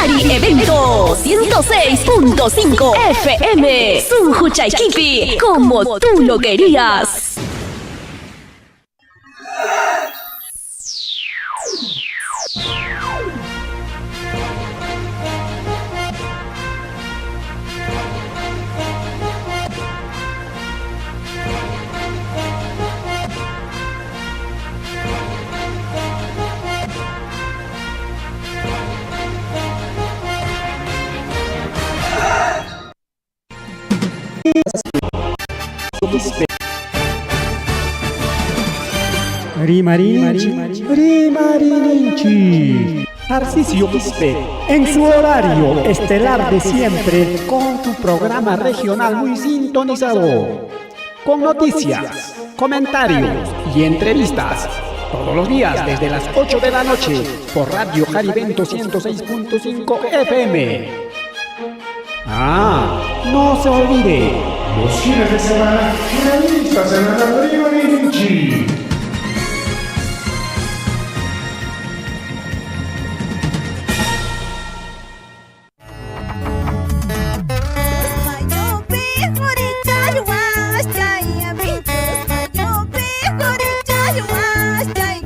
Jari Evento 106.5 FM Sunquchaykipi como tú lo querías. Rimarininchik, rimarininchik. Tarcisio Quispe, en su horario estelar de siempre, con tu programa regional muy sintonizado. Con noticias, comentarios y entrevistas. Todos los días desde las 8 de la noche por Radio Jarivento 106.5 FM. Ah, no se olvide. Los fines de semana, revista semanal Rimarininchik.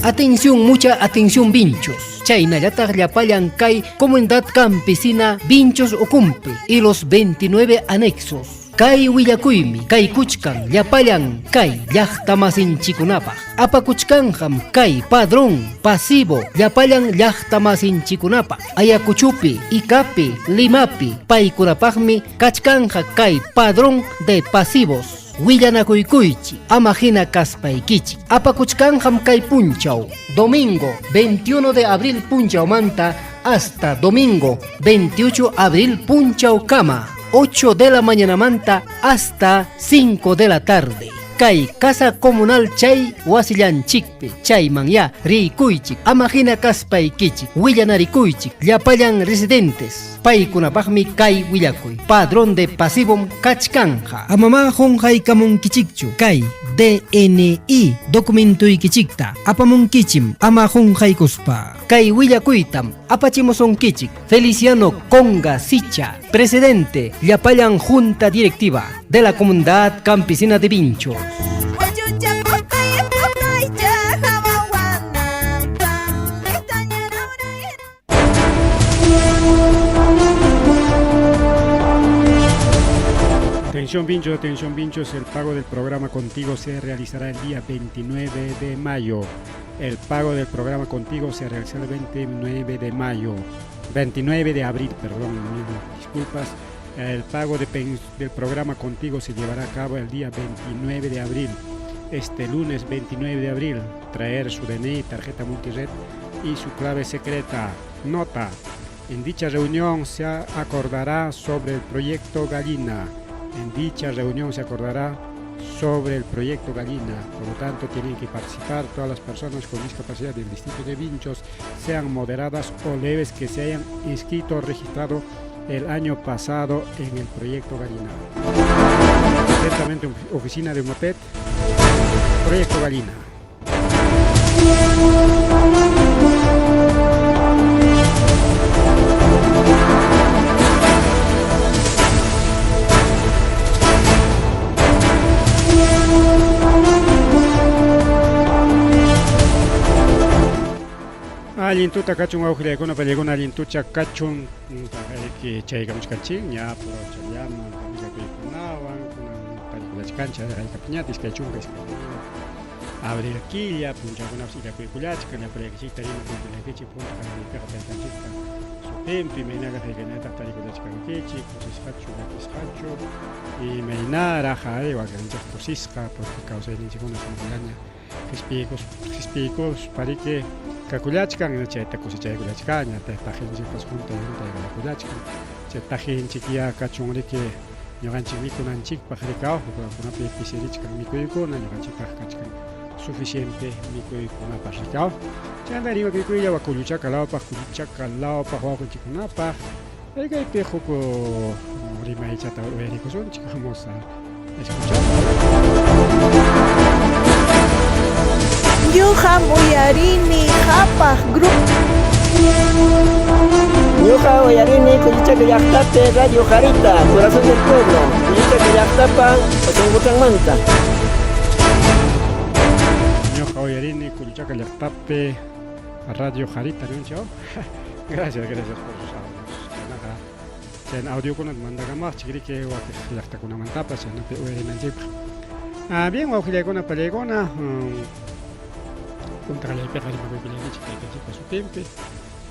Atención, mucha atención, vinchos. Chaynallataq llapallan kay Comunidad Campesina Vinchos Ucumpe y los 29 anexos. Kay willakuymi, kay kuchkan, llapallan kay llaqtamasinchikunapaq. Apakuchkanqam kay padrón pasivo llapallan llaqtamasinchikunapaq. Ayacuchupi, Icapi, Limapi, paykunapaqmi kachkanja kay padrón de pasivos. Willanakuykuychik, ama hina kaspaykichik. Apakuchkanqam kay punchaw, domingo 21 de abril punchawmanta hasta domingo 28 abril punchawkama, 8 de la mañanamanta hasta 5 de la tarde. Kay casa comunal chay wasillanchikpi, chayman ya riykuychik, ama hina kaspaykichik, willanarikuychik, llapallan residentes. Paykunapaqmi kay willakuy. Padrón de pasivom kachkanja. Amama qunqaykamunkichikchu kay DNI documentuykichikta apamunkichim ama qunqaykuspa. Kay willakuytam apachimusunkichik Feliciano Conga Sicha, presidente llapallan junta directiva de la Comunidad Campesina de Vinchos. Atención Vinchos, atención Vinchos, el pago del programa Contigo se realizará el día 29 de mayo. El pago del programa Contigo se realizará el 29 de mayo. 29 de abril, perdón, mil disculpas. El pago del programa Contigo se llevará a cabo el día 29 de abril. Este lunes 29 de abril, traer su DNI, tarjeta multired y su clave secreta. Nota, en dicha reunión se acordará sobre el proyecto Gallina. En dicha reunión se acordará sobre el proyecto Gallina. Por lo tanto, tienen que participar todas las personas con discapacidad del distrito de Vinchos, sean moderadas o leves, que se hayan inscrito o registrado el año pasado en el proyecto Gallina. Atentamente, oficina de UMAPET, proyecto Gallina. Allin tuta kachun wawqillaykuna pallaykuna allin tucha kachun chaykamuchkanchik ña purawchallaman familiakuykunawan kunan tarikulachkanchik haykapiñata 22 abril killa punchawkunapas illakuykullachkan llapallaykichikta rimakuykullaykichik punta qallariypiqa taytanchikpa sutinpi imaynaraq haykañataq tarikullachkankichik kusisqachu llakisqachu imaynaraq ari wakinchik kusisqa porque kawsayninchikkuna sumaqllaña qispiykuspa riki kakullachkan chayta kusachaykullachkaña tajinchikpas junta junta chay tajinchik ya kachun riki ñuqanchik mikunanchikpaq rikaw huklakunapi pisirichkan mikuykuna ñuqanchikpaq kachkan suficiente mikuykunapaq rikaw chayta rimakuykulla kulluchaka lawpaq kulluchaka lawpaq wawqinchikkunapaq kaypi huk rimaychata uyarikusunchik. Vamos a escuchar. Ñuqam uyarini qhapaq grupo. Ñuqa uyarini Kullichaka llaqtapi Radio Jarita, Corazón del Pueblo, Kullichaka llaqtapa sunquchanmanta. Ñuqa uyarini Kullichaka llaqtapi Radio Jarita, ¿no? Gracias, gracias por sus audios. Chaynaqa, chayna audiokunata mandakamaqchik riki wakiq llaqtakunamantapas chaynapi uyarinanchikpaq. Ah, bien, wawqillaykuna, pallaykuna, punta qallaypiqa rimakuykullaykichik taytanchikpa sutinpi.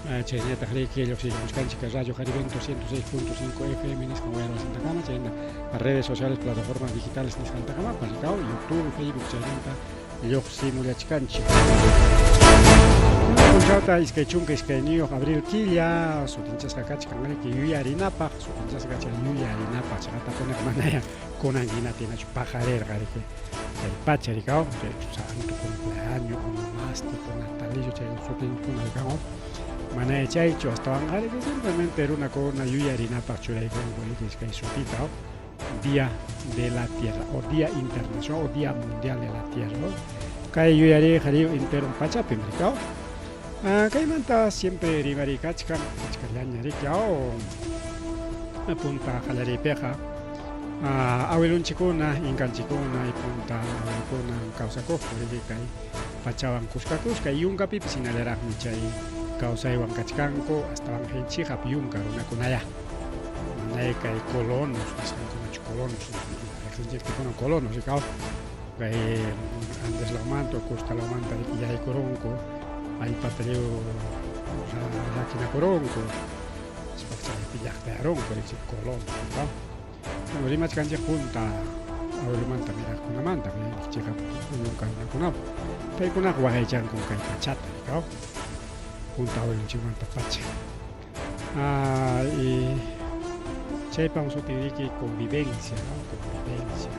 Ah, chaynallataq riki lluqsiykamuchkanchik Radio Jarivento 106.5 FM nisqan wayrawasintakama, chayna redes sociales, plataformas digitales nisqantakamapas, rikaw, YouTube, Facebook chaymanta lluqsimullachkanchik. Kunan punchawta 22 abril killa sutinchasqa kachkan riki yuyarinapaq, sutinchasqa kachkan yuyarinapaq, chayqatapuniqa manaya kunan hina tinachu paqarirqa riki chay pacha rikaw, chay santo cumpleaños, onomástico, natalicio, chay sutinkuna rikaw, manaya chaychu astawanqa riki simplemente runakuna yuyarinapaq churaykunku riki kay sutita, Día de la Tierra o Día Internacional o Día Mundial de la Tierra. Kay yuyariyqa lliw enteron pachapim rikaw. Ah, kaymanta siempre rimarikachkan, achkallaña riki aw punta qallariypiqa ah, awilunchikuna, inkanchikuna y punta awilukuna kawsakuqku riki kay pachawan kuska kuska y yunkapipis hinallaraqmi chay kawsaywan kachkanku astawan chiqap yunka runakunaya. Manay kay colonos nisqankunachu colonos riqsinchikpikuna colonos rikaw kay Andes lawmanta o costa lawmanta riki yaykurunku allpata lliw rakinakurunku ispaq chaypi llaqtayarunku riki colonos rikaw rimachkanchik punta awilumanta miraqkunamanta chiqap yunka runakunap paykunaqa waqaychankum kay pachata rikaw punta awilunchikmanta pacha. Ah, y chaypam sutin riki convivencia, ¿no? Convivencia.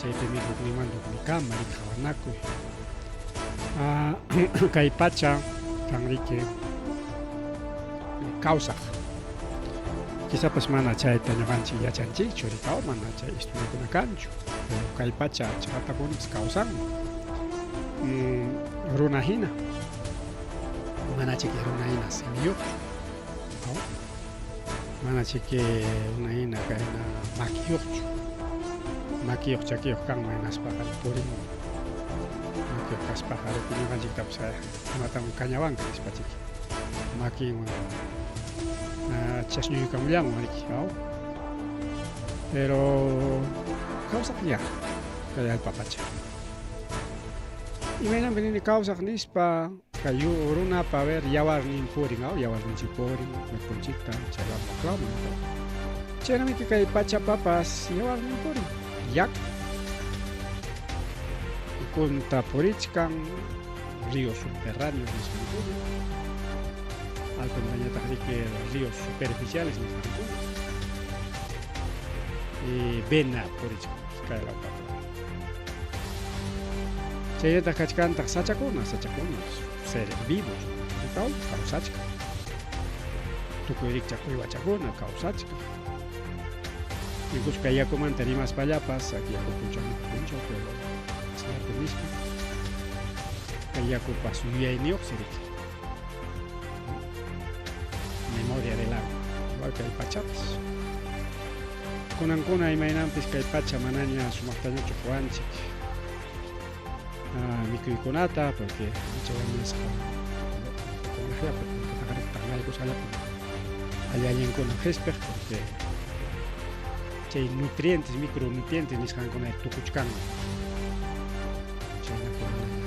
Chaypimi hukninmanta hukninkama riki qhawanakuy. Ah, kay pacha kan riki kawsaq. Quizapas mana chayta ñuqanchik yachanchikchu rikaw, mana chay estudiokuna kanchu. Pero kay pacha chiqaptapunipis kawsanmi. Runa hina. Mana chiki runa hina simiyuqchu. Aw. Mana chiki runa hina kayna makiyuqchu. Makiyuq chakiyuq kanman hinaspaqa purinman. Makiyuq kaspaqa riki ñuqanchiktapas imatam kañawanka nispa chiki. Makinwan chasñuykamullanman riki. Aw. Pero kawsaqlla kay allpa pacha. Imaynanpi nini kawsaq nispa kay runapa a ver yawarnin purin, aw yawarninchik purin cuerponchikta chay lawman wak lawman. Chaynamiki kay pachapapas yawarnin purin. Yaku ukunta purichkan ríos subterráneos nisqankuna. Altontañataq riki ríos superficiales nisqankuna. Y vena purichkan kay lawpata. Chaynataq kachkantaq sachakuna, sachakuna, seres vivos, rikaw kawsachkan. Tukuy rikchaq uywachakuna kawsachkan. Incluso kay yakumanta rimaspallapas, aki yaku punchaw punchaw, pero asnata nispa. Kay yakupas yuyayniyuqsi riki. Memoria del agua, igual kay pachapas. Kunankuna imaynanpis kay pacha manaña sumaqtañachu quwanchik mikuykunata porque ancha wañusqa kunaqllapi taqnaykusqallapi alli allinkuna qispiq porque chay nutrientes micronutrientes nisqankuna tukuchkanmi chaynapi manaña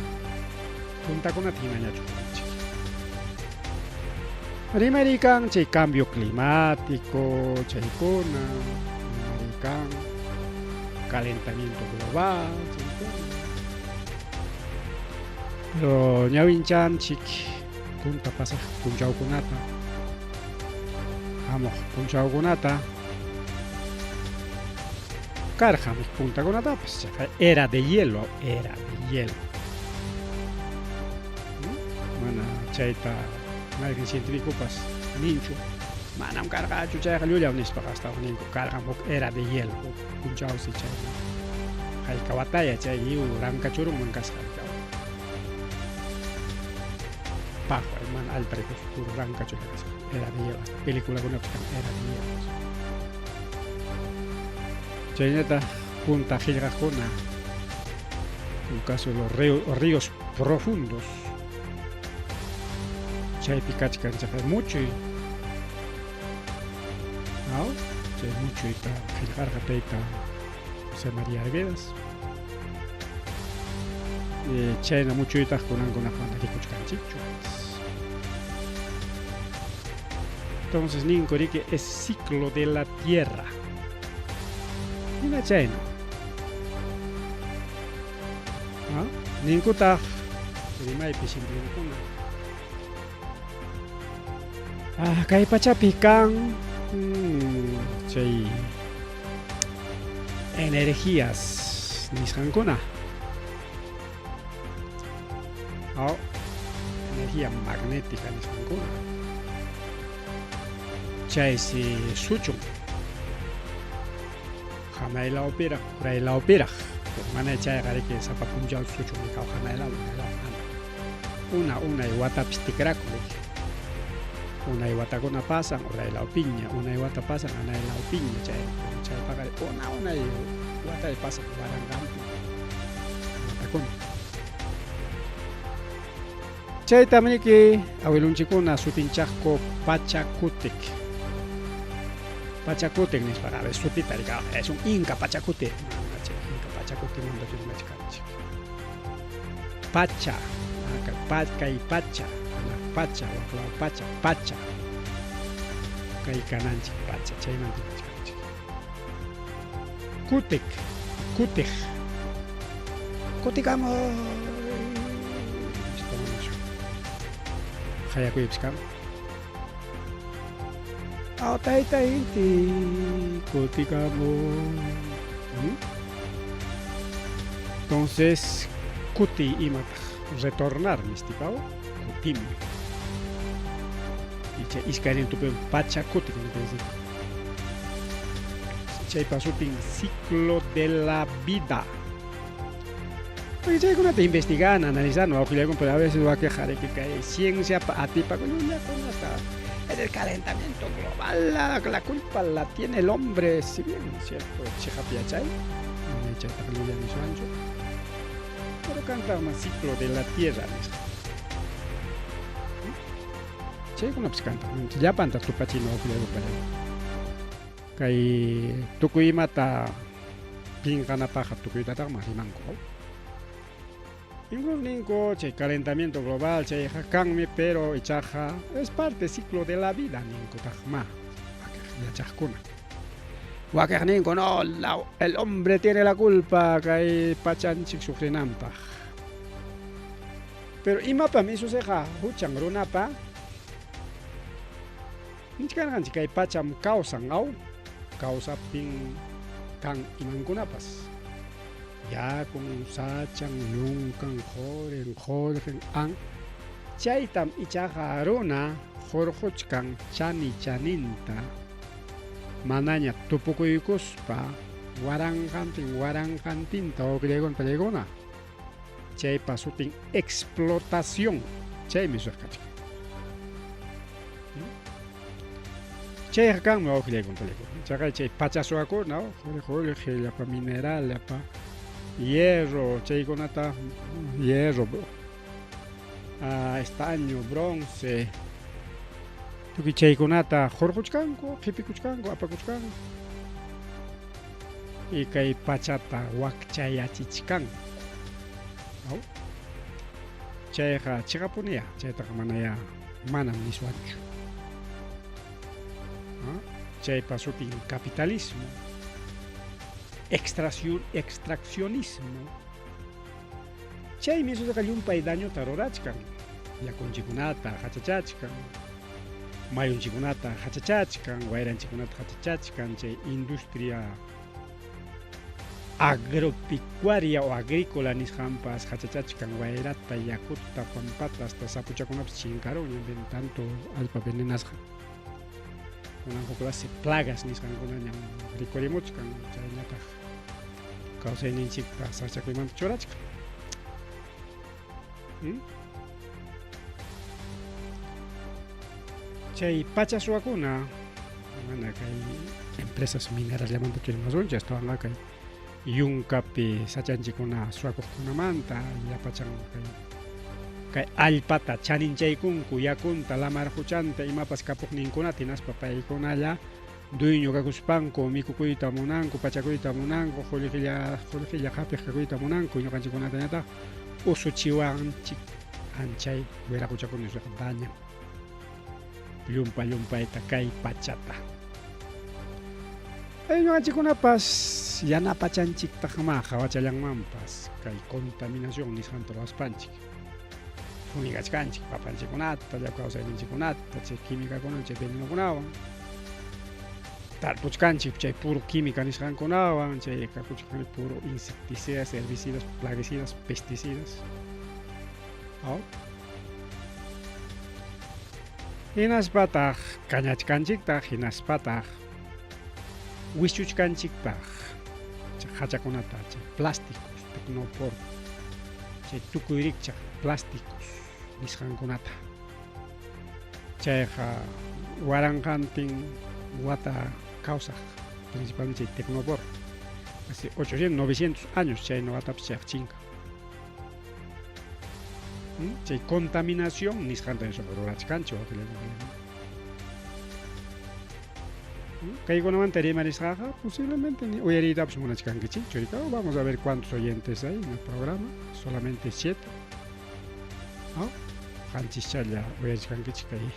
puntakunata hinañachu quwanchik. Rimariykan chay cambio climático, chaykuna, rimariykan calentamiento global, chaykuna. Pero ñawinchanchik punta pasaq punchawkunata, hamuq punchawkunata karqam puntakunatapas, chayqa era de hielo, era de hielo. Mana chayta mayqin científicopas ninchu, manam karqachu chayqa llullaw nispaqa astawan ninku karqam huk era de hielo, huk punchawsi chayna hayka wataya chay lliw rankachurunman kasqa. Pajo, mana allpa rikuspa puro rankachulla kasqa. Era de hielo, hasta peliculakunapis kan era de hielo. Chaynataq punta qillqaqkuna, un caso los ríos profundos, chaypi kachkan chaqay muchuy, ¿no? Chay muchuyta qillqarqa tayta José María Arguedas. Chayna muchuytaq kunankunaq mana rikuchkanchikchu. Entonces ninku riki es ciclo de la tierra. Hina chayna. ¿No? Ninkutaq rimaypi simplekuna. Ah, kay pachapi kan chay energías nisqankuna. Oh, energía magnética nisqankuna. Chaysi suchun. Hanay lawpiraq, uray lawpiraq. Pero mana chayqa riki sapa punchaw suchun ikaw hanay law, uray law, mana. Una unay watapis tikrakun riki. Unay watakuna pasan uray lawpiña, unay wata pasan hanay lawpiña, chay chaypaqa una unay watay pasan waranqanpi watakuna. Chaytam riki awilunchikuna sutinchaqku Pachakutik. Pachakutik nispaqa a veces sutita riki, es un inca Pachakuti. Mana chay inca Pachakutimanta rimachkanchik. Pacha, kay pacha, hanaq pacha, wak law pacha, pacha. Kay kananchik pacha, chaymanta rimachkanchik. Kutik, kutiq. Kutikamuy nispa manachu. Qayakuypis kan. Aw tayta inti kutikamuy. Entonces, kuti imataq retornar nistipaw kutimuy. Icha iskaynin tupuy pacha kutik chaypa sutin ciclo de la vida. Porque chaykunata investigan, analizan, wawqillaykuna, pero a veces wakiqa riki kay cienciapa atipaku llullakunata. Es el calentamiento global, la culpa la tiene el hombre, si bien cierto, chiqap yachay, mana chaytaqa llullaniswanchu. Pero kantaqman ciclo de la tierra nisqa. Chaykunapis kantan, llapanta tupachina wawqillaykuna. Kay tukuy imata pinqanapaqqa tukuytataqman rimanku. Incluso ninku chay calentamiento global chayqa kanmi, pero ichaqa es parte ciclo de la vida ninkutaqma yachaqkuna. Wakiq ninku no, el hombre tiene la culpa kay pachanchik sufrinanpaq. Pero imapam isusiqa huchan runapa nichkarqanchik kay pacham kawsan aw kawsaptin kan imankunapas. Yakun, sachan, yunkan, qurin, qullqin, an. Chaytam ichaqa runa hurquchkan chani chaninta manaña tupukuykuspa waranqantin waranqantinta wawqillaykuna pallaykuna. Chaypa sutin explotación. Chaymi suqkachkan. Chayqa kanmi wawqillaykuna pallaykuna. Chaqa chay pachasuwakuna, qullqi, llapa mineral, llapa hierro, chaykunata hierro, estaño, bronce, tukuy chaykunata hurquchkanku, qhipikuchkanku, apakuchkanku. Y kay pachata wakchayachichkanku. ¿No? Chayqa chiqapuniya, chaytaqa manaya manam niswanchu. ¿No? Chaypa sutin capitalismo, extraccionismo. Chaymi isusaqa llumpay dañota rurachkan, yakunchikunata hachachachkan, mayunchikunata hachachachkan, wayranchikunata hachachachkan, chay industria agropecuaria o agrícola nisqanpas hachachachkan wayrata, yakuta, pampata, hasta sapuchakunapas chinkarunña, tanto allpa venenasqa. Kunan huk clase plagas nisqankunañam rikurimuchkan, chaynataq kawsayninchikta sachakuymanta churachkan. Chay pacha suwakuna mana kay empresas minerasllamantachu rimasunchik astawanqa kay yunkapi sachanchikkuna suwakuqkunamanta llapachan kay kay allpata chaninchaykunku yakunta lamar quchanta imapas kapuqninkunata hinaspa paykunalla dueño kakuspanku mikukuyta munanku pachakuyta munanku qullqilla qullqilla hapiq kakuyta munanku ñuqanchikkunatañataq usuchiwanchik anchay wiraquchakuna dañan llumpa llumpayta kay pachata. Ñuqanchikkunapas yanapachanchiktaqmá qawachallanmanpas kay contaminación nisqanta ruwaspanchik. Fumigachkanchik papanchikkunata, llapa kawsayninchikkunata, chay químicakunawan, chay venenokunawan. Tarpuchkanchik chay puro química nisqankunawan, chay kakuchkan puro insecticidas, herbicidas, plaguicidas, pesticidas. Aw. Hinaspataq kañachkanchiktaq, hinaspataq wischuchkanchiktaq chay hachakunata, chay plásticos, tecnopor, chay tukuy rikchaq plásticos nisqankunata. Chayqa waranqantin wata kawsaq, principalmente chay tecnopor, casi 800, 900 años chayna watapas chayqa chinkan. Chay contaminación nisqanta rurachkanchik Kaykunamanta rimarisqaqa posiblemente ni uyariytapas munachkankichikchu. Vamos a ver cuántos oyentes hay en el programa. Solamente 7. ¿No? Qanchischalla uyarichkankichik kay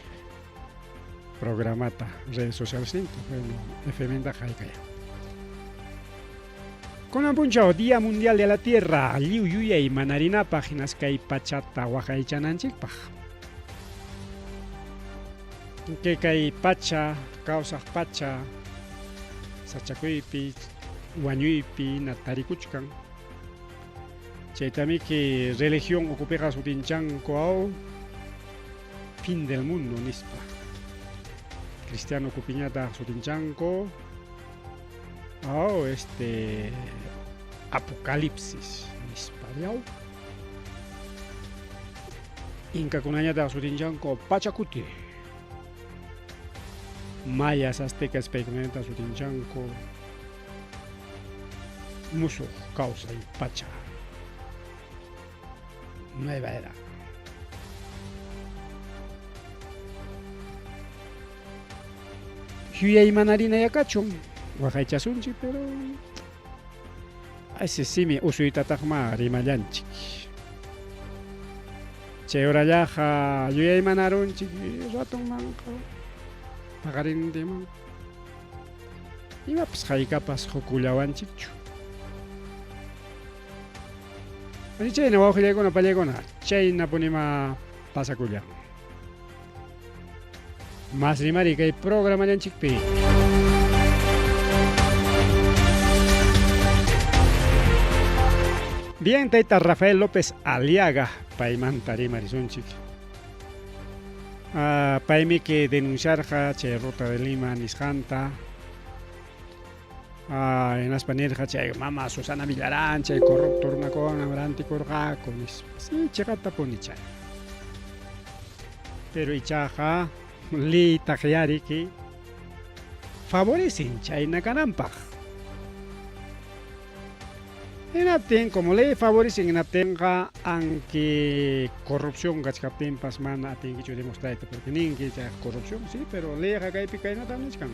programata redes sociales ninta. Bueno, FM haykaya. Kunan punchaw Día Mundial de la Tierra, lliw yuyay manarinapaq hinas kay pachata waqaychananchikpaq. Que kay pacha, kawsaq pacha, sachakuypi, wañuypi na tarikuchkan. Chaytamiki religión ukupiqa sutinchanku aw fin del mundo nispa. Cristiano ukupiñataq sutinchanku Oh, este apocalipsis nispa yaw. Inkakunañataq sutinchanku Pachacuti. Mayas, aztecas paykunañataq sutinchanku musuq kawsay pacha. Nueva era. Yuyaymanarina kachun waqaychasunchik, pero ese simi usuytataqma rimallanchik. Chay horallaqa yuyaymanarunchik ratunmanqa paqarintinman imapas haykapas hukullawanchikchu. Chayna wawqillaykuna pallaykuna chaynapunima pasakullan. Mas rimari kay programallanchikpi. Bien, tayta Rafael López Aliaga, paymanta rimarisunchik. Paymi que denunciarqa chay Ruta de Lima nisqanta. Hinaspa nirqa chay mama Susana Villarán, chay corrupto runakuna rantikurqaku nispa. Sí, chiqatapuni chay. Pero ichaqa leytaq yariki favorecen chayna kananpaq. Hinaptin, como ley favorecen hinaptinqa, aunque corrupción kachkaptinpas mana atinkichu demostrayta, porque ninki chay corrupción, sí, pero leyqa kaypi kaynatam nichkan.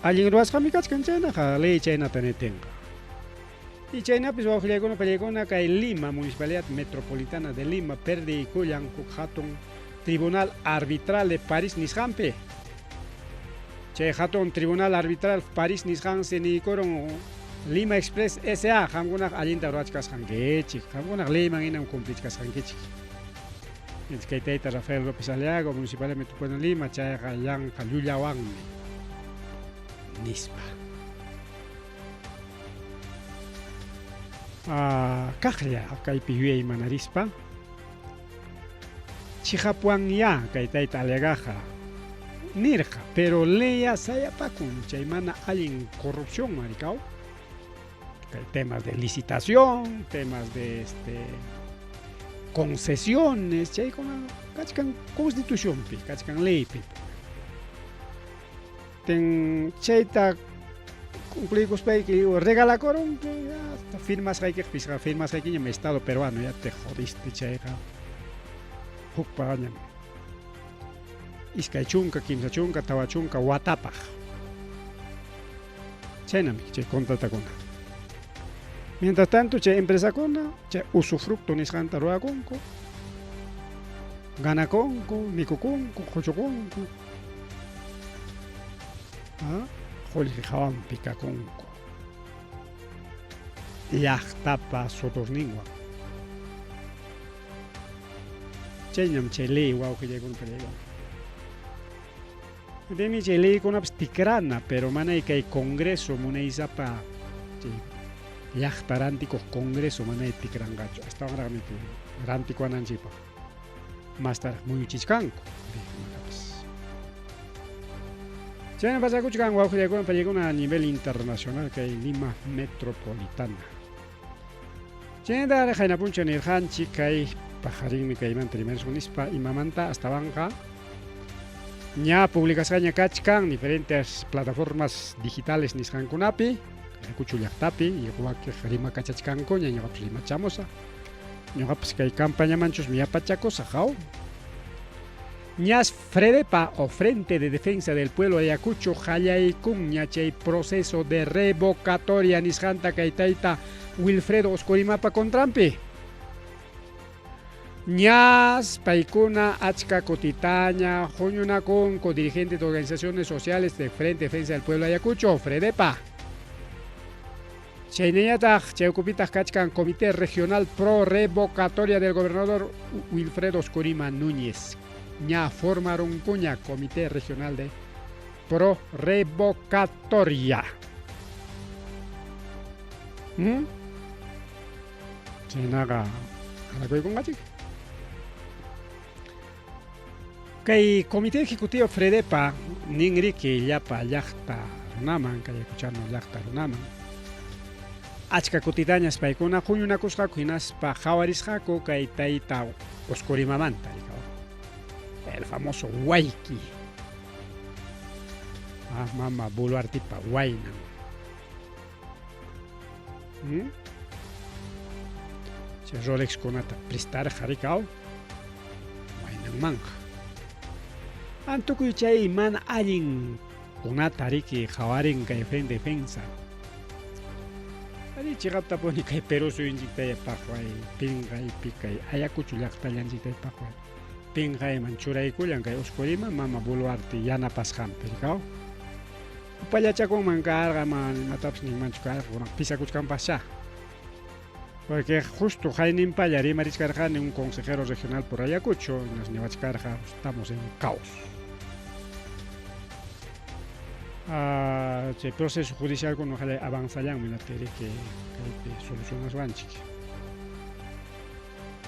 Allin ruwasqami kachkan chaynaqa ley chaynata nitinqa. Y chaynapis wawqillaykuna pallaykuna kay Lima, Municipalidad Metropolitana de Lima, perdiykullan huk hatun Tribunal Arbitral de París nisqanpi. Chay hatun Tribunal Arbitral París nisqansi niykurun Lima Express S.A. qamkunaq allinta ruwachkasqankichik, qamkunaq leyman hinam cumplichkasqankichik. Kay tayta Rafael López Aliaga, Municipalidad Metropolitana de Lima, chayqa yanqa llullawanmi nispa. Kaqlla kaypi yuyaymanarispa chiqapwanya kay tayta Aliagaqa nirqa, pero leya sayapakun chay mana allin corrupción maricao. Kay temas de licitación, temas de concesiones, chaykuna Kachkan constitucionpi, kachkan leypi. Ten chayta cumpliykuspayki regalakurunki, hasta firmasqaykiqpis firmasqaykiñam Estado peruano, ya te jodiste chayqa. Hukpañam. 20, 30, 40 watapaq. Chaynami chay contratakuna. Mientras tanto, chay empresakuna, chay usufructo nisqanta ruwakunku, ganakunku, mikukunku, quchukunku. Ah, qullqi hawanpi kakunku. Llaqtapa sudorninwan. Chayñam chay ley wawqillaykuna pallaykuna. Demi chay leykunapas tikrana, pero manay kay Congreso munaysapa chay llaqta rantikuq Congreso manay tikranqachu, astawanraqmi kay rantikuwananchikpaq mastaraq muyuchichkanku leykunatapas. Chayna pasakuchkan wawqillaykuna pallaykuna a nivel internacional kay Lima Metropolitana. Chaynata qayna punchaw nirqanchik kay paqarinmi kaymanta rimarisun nispa imamanta astawanqa ña publicasqaña kachkan diferentes plataformas digitales nisqankunapi Ayacucho llaqtapi wakiq rimakachachkankuña ñuqapas rimachamusaq ñuqapas kay campañamanchusmi yapachakusaq haw Ñas Fredepa o Frente de Defensa del Pueblo de Ayacucho qallaykunña chay proceso de revocatoria nisqanta kay tayta Wilfredo Oscorimapa contranpi. Ñas paykuna achka kutitaña huñunakunku dirigentes de organizaciones sociales de Frente de Defensa del Pueblo de Ayacucho, Fredepa. Chaynañataq chay ukupitaq kachkan Comité Regional Pro Revocatoria del Gobernador Wilfredo Oscorima Núñez. Ña formarunkuña Comité Regional de Pro Revocatoria. ¿Mm? Chaynaqa qalakuykunqachik. Kay Comité Ejecutivo Fredepa ninriki llapa llaqta runaman, kay Ayacuchano llaqta runaman. Achka kutitañas paykuna huñunakusqaku hinaspa qhawarisqaku kay tayta Oscorimamanta, el famoso Huayqui. Ah, mama Boluartipa waynan. ¿Mm? Chay Rolexkunata prestarqa rikaw waynanmanqa. Antukuy chay mana allin kunata riki qhawarin kay Frente Defensa. Ari chiqaptapuni kay Perú suyunchiktaya paqway pinqaypi kay Ayacucho llaqtallanchiktaya paqway pinqayman churaykullan kay Oscorima mama Boluarte yanapasqanpi rikaw. Upallachakunman karqa mana imatapas ninmanchu karqa kunan pisakuchkanpascha. Porque justo hayninpalla rimarichkarqani un consejero regional por Ayacucho, nos niwachkarqa estamos en caos. Ah, chay proceso judicial kuna avanzallanmi natiriki kaypi solucionaswanchik.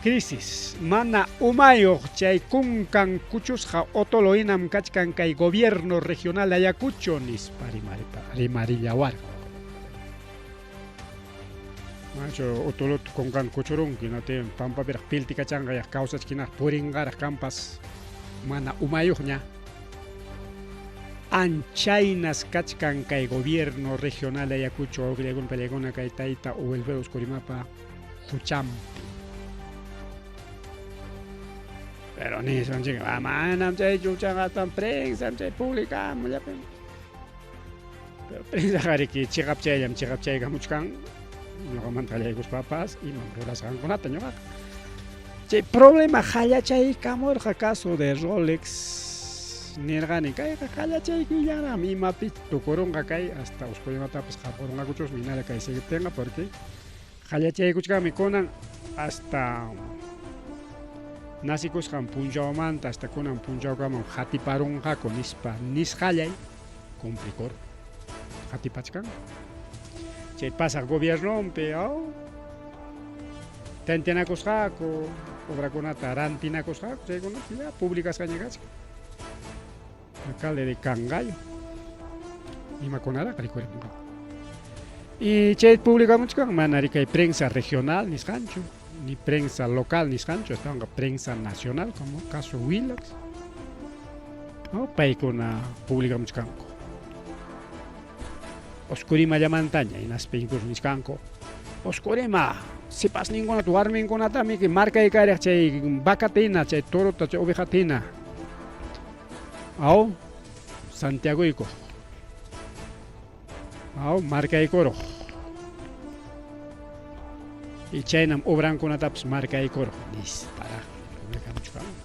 Crisis mana umayuq chay kunkan kuchusqa otolo hinam kachkan kay gobierno regional de Ayacucho nispa rimarillawarqa. Macho otolota kunkan kuchurunki natin pampapiraq piltikachanqa yaq kawsachkinaq purinqaraq kampas mana umayuqña. Anchaynas kachkan kay gobierno regional de Ayacucho wawqillaykuna pallaykuna kay tayta Wilfredo Oscorimapa huchampi. Pero nispanchik manam chay huchaqa prensa chay publicamullapim. Pero prensaqa riki chiqap chayllam chiqap chaykamuchkan ñuqamanta qallaykuspapas imam rurasqankunata ñuqaqa. Chay problema qallachaykamurqa caso de Rolex nirqani kayqa qallachaykuyllanami imapi tukurunqa kay hasta Oscorimatapas qarqurunqakuchusmi hinalla kay seguiptinqa porque qallachaykuchkanmi kunan hasta nasikusqan punchawmanta hasta kunan punchawkamam qatiparunqaku nispa nisqallay cumplikur qatipachkan. Chay pasaq gobiernompi tanteanakusqaku obrakunata rantinakusqaku chaykunata ya publicasqaña kachkan. Alcalde de Cangallo imakunaraq rikurimunqaku. Y chay publicamuchkan mana kay prensa regional nisqanchu ni prensa local nisqanchu, astawanqa prensa nacional como caso Willax, no? Paykuna publicamuchkanku. Oscurimallamantaña hinaspa incluso nichkanku, Oscurima, sipasninkunata warminkunatami markaykariq chay vacatina, chay torota, chay ovejatina. Aw, Santiagoykuq. Aw, markaykuruq. Y chaynam obrankunatapas markaykuruq nisparaq publicamuchkanku.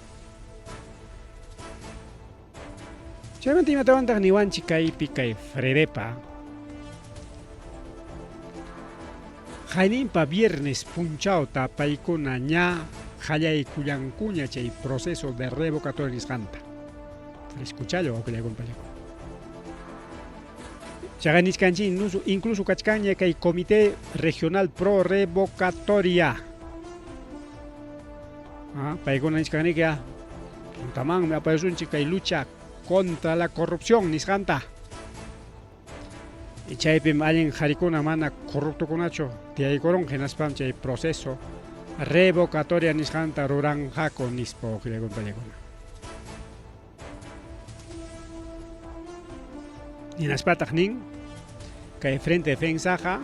Chaymanta imatawantaq niwanchik kaypi kay Fredepa Qayninpa viernes punchawta paykuna ña qallaykullankuña chay proceso de revocatoria nisqanta. Frescuchallo wawqillaykunapallakuna. Chaqa nichkanchik incluso, incluso kachkanña kay Comité Regional Pro Revocatoria. Ah, paykuna nichkaniki ah, puntamanmi apayasunchik kay lucha contra la corrupción nisqanta. Y chaypim allin qharikuna mana corruptokunachu tiyaykurunqa hinaspam chay proceso revocatoria nisqanta ruranqaku nispa wawqillaykunapallakuna. Hinaspataq nin kay Frente Defensaqa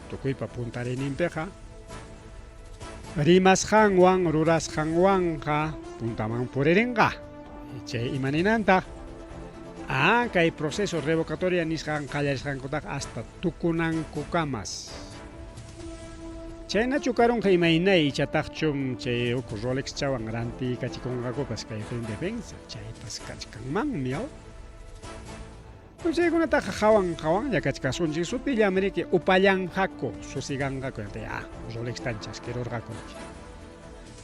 tukuypa puntariyninpiqa rimasqanwan rurasqanwanqa puntaman puririnqa. Chay ima ninantaq? Ah, kay proceso revocatoria nisqan qallarisqankutaqa hasta tukunankukamas. Chaynachu karunqa imaynay ichataqchum chay huk Rolex chawan rantiykachikunqakupas kay Frente Defensa, chaypas kachkanmanmi aw. Chaykunataqa hawan hawanlla kachkasunchik sutillam riki upallanqaku susiganqaku ah Rolextan chaskirurqaku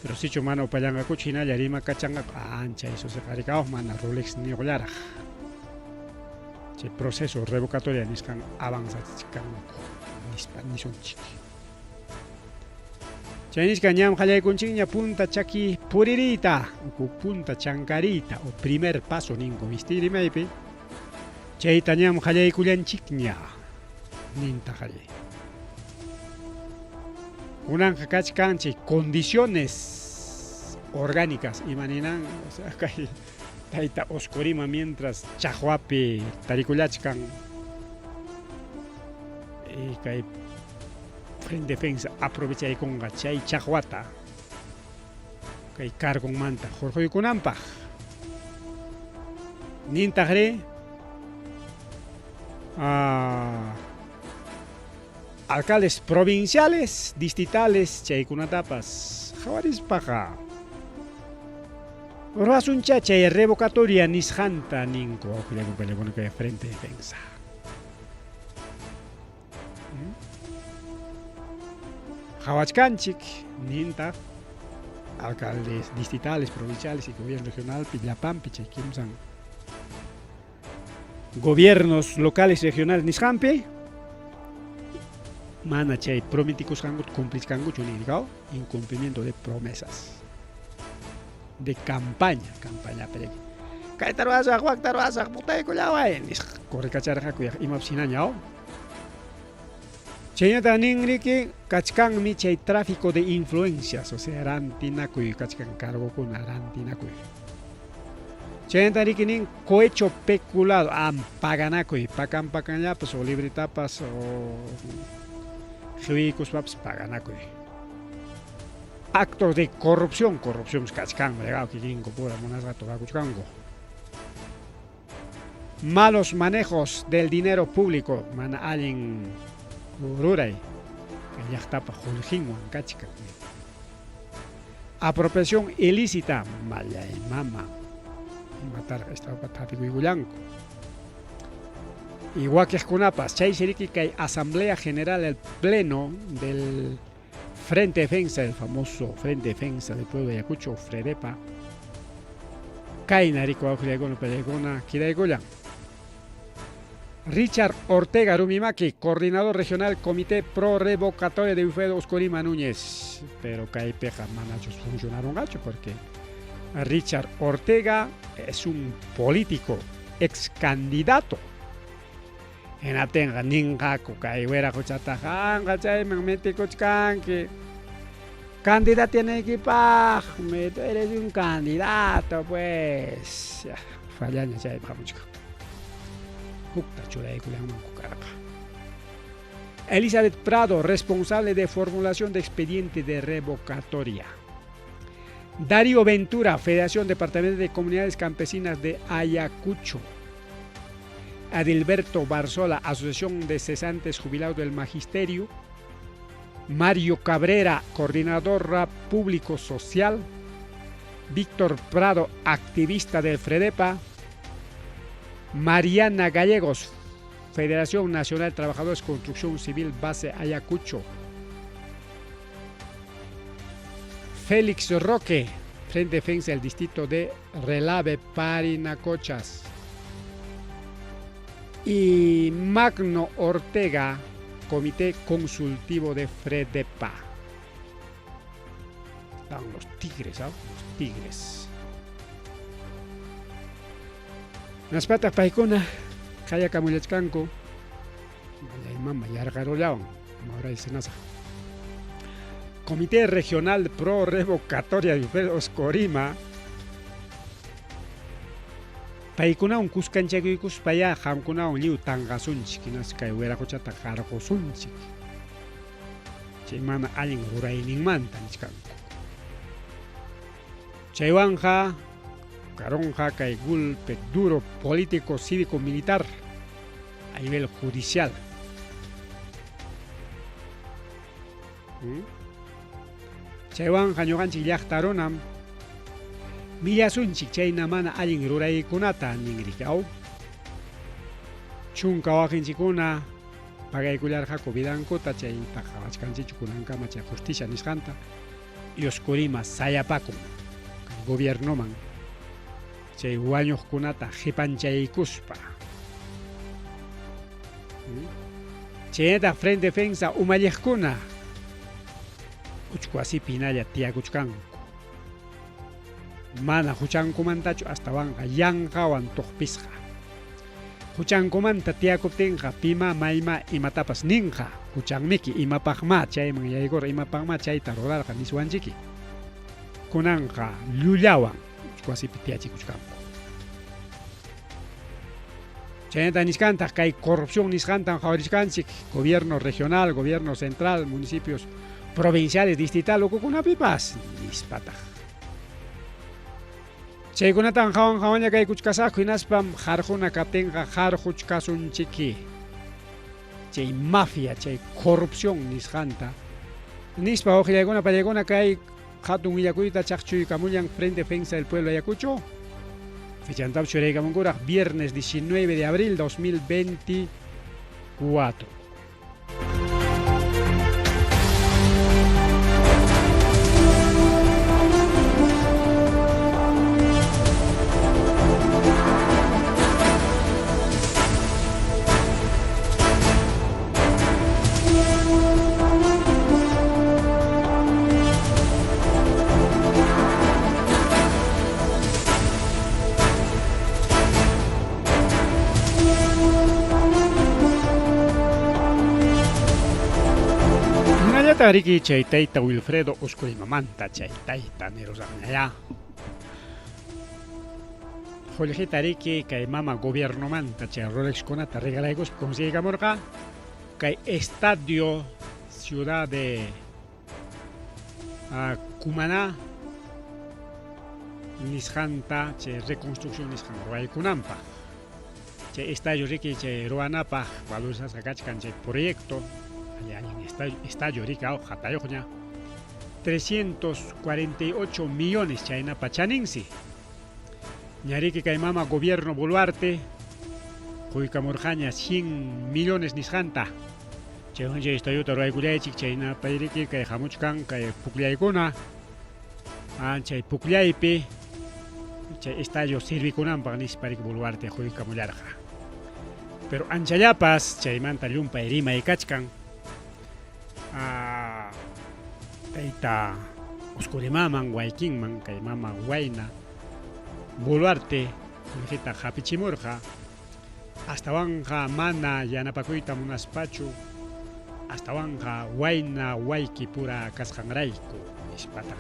pero sichu mana upallanqakuchu hinalla rimakachanqaku anchay susiqarikawaq mana Rolex niyuqllaraq chay proceso revocatoria nisqan avanzachkanku nispa nisunchik. Chay nisqa ñam qallaykunchikña punta chaki puririyta uku punta chankariyta o primer paso ninku misti rimaypi chayta ñam qallaykullanchikña nintaq allí. Kunanqa kachkan chay condiciones orgánicas ima ninan o sea kay tayta Oscorima mientras chaqwapi tarikullachkan y kay Frente Defensa aprovechaykunqa chay chaqwata kay cargonmanta hurquykunanpaq. Nintaqri alcaldes provinciales, distritales chaykunatapas qhawarispaqa ruwasuncha chay revocatoria nisqanta ninku wawqillakuna kay Frente Defensa. Qhawachkanchik nintaq alcaldes distritales, provinciales y gobierno regionalpi llapanpi chay kimsan gobiernos locales regionales nisqanpi mana chay prometikusqankuta cumplichkankuchu ninkaw incumplimiento de promesas de campaña, campañapi kayta ruwasaq, wakta ruwasaq, putaykullaway nisqa correcacharqaku imapas hinaña. Chaynata ninriki kachkanmi chay tráfico de influencias, o sea, rantinakuy kachkan cargokuna rantinakuy. Chaynata riki nin cohecho peculado, am paganakuy, pakan pakanllapas o libretapas o qiwiykuspapas paganakuy. Actos de corrupción, corrupción kachkan, kikinku pura munasqata rurakuchkanku. Malos manejos del dinero público, mana allin ruray, kay llaqtapa qullqinwan kachkan. Apropiación ilícita, mallay mama, imataraq estadopa hapikuykullanku. Y wakiqkunapas, chaysi riki kay Asamblea General del Pleno del Frente Defensa, el famoso Frente Defensa del Pueblo de Ayacucho, Fredepa, kayna riki wawqillaykuna pallaykuna kidaykullan. Richard Ortega Rumimaki, coordinador regional Comité Pro Revocatoria de Wilfredo Oscorima Núñez. Pero kaypiqa manachus funcionaronqachu porque Richard Ortega es un político, ex candidato. Hinaptinqa ninqaku kay wiraqochataqa anqa chayman metikuchkanki. Candidatianaykipaqmi, tú eres un candidato, pues. Fallaña chaypaq hamuchkan. Hukta churaykullanmanku karqa. Elizabeth Prado, responsable de formulación de expediente de revocatoria. Darío Ventura, Federación Departamental de Comunidades Campesinas de Ayacucho. Adilberto Barzola, Asociación de Cesantes Jubilados del Magisterio. Mario Cabrera, Coordinador Público Social. Víctor Prado, activista del FREDEPA. Mariana Gallegos, Federación Nacional de Trabajadores Construcción Civil Base Ayacucho. Félix Roque, Frente Defensa del Distrito de Relave, Parinacochas. Y Magno Ortega, Comité Consultivo de Fredepa. Están los tigres, ¿ah? Los tigres. Naspataq paykuna qayakamulachkanku mama yarqarullawan Mauray Senaza. Comité Regional Pro Revocatoria de Oscorima. Paykunawan kuskanchakuykuspaya qamkunawan lliw tanqasunchik hinaspa kay wiraquchata qarqusunchik. Chay mana allin rurayninmanta nichkanku. Chaywanqa karunqa kay golpe duro político cívico militar a nivel judicial. Chaywanqa ñuqanchik llaqta runam millasunchik chayna mana allin ruraykunata ninriki aw. Chunka waqinchikuna pagaykullarqaku vidankuta chayta qhawachkanchikchu kunankama chay justicia nisqanta Oscorima sayapakun gobiernoman chay wañuqkunata qipanchaykuspa. Chaynataq Frente Defensa umalliqkuna uchku wasipi hinalla tiyakuchkanku. Mana huchankumantachu astawanqa yanqawan tuqpisqa. Huchankumanta tiyakuptinqa pima mayma imatapas ninqa huchanmiki imapaqma chayman yaykurqa imapaqma chayta rurarqa niswanchiki. Kunanqa llullawan uchku wasipi tiyachikuchkanku. Chaynata niskantaq kay corrupción nisqantan qhawarichkanchik gobierno regional, gobierno central, municipios provinciales, distrital ukukunapipas nispataq. Chaykunatan hawan hawanlla kaykuchkasaqku hinaspam qarquna kaptinqa qarquchkasunchiki. Chay mafia, chay corrupción nisqanta. Nispa uqillaykuna pallaykuna kay hatun willakuyta chaqchuykamullan Frente Defensa del Pueblo Ayacucho. Fichantapas churaykamunkuraq viernes 19 de abril 2024. Hinallataq riki chay tayta Wilfredo Oscorimamanta chay tayta nirusaqñayá. Qullqita riki kay mama gobiernomanta chay Rolexkunata regalaykuspa consiguikamurqa kay estadio Ciudad de Cumaná nisqanta chay reconstrucción nisqan ruwaykunanpaq. Chay estadio riki chay ruwanapaq valorizasqa kachkan chay proyecto allin estadio riki hatayuqña 348 millones chaynapa chaninsi. Ñariki kay mama gobierno Boluarte quykamurqaña 100 millones nisqanta. Chaywan chay estadiota ruwaykullaychik chaynapa riki kay hamuchkan kay pukllaykuna. Chay pukllaypi chay estadio sirvikunanpaq nispa riki Boluarte quykamullarqa. Pero anchallapas chaymanta llumpay rimay kachkan. Tayta Oscorimaman waykinman kay mama wayna Boluarte qullqita hapichimurqa astawanqa mana yanapakuyta munaspachu astawanqa wayna wayki pura kasqanrayku Nispataq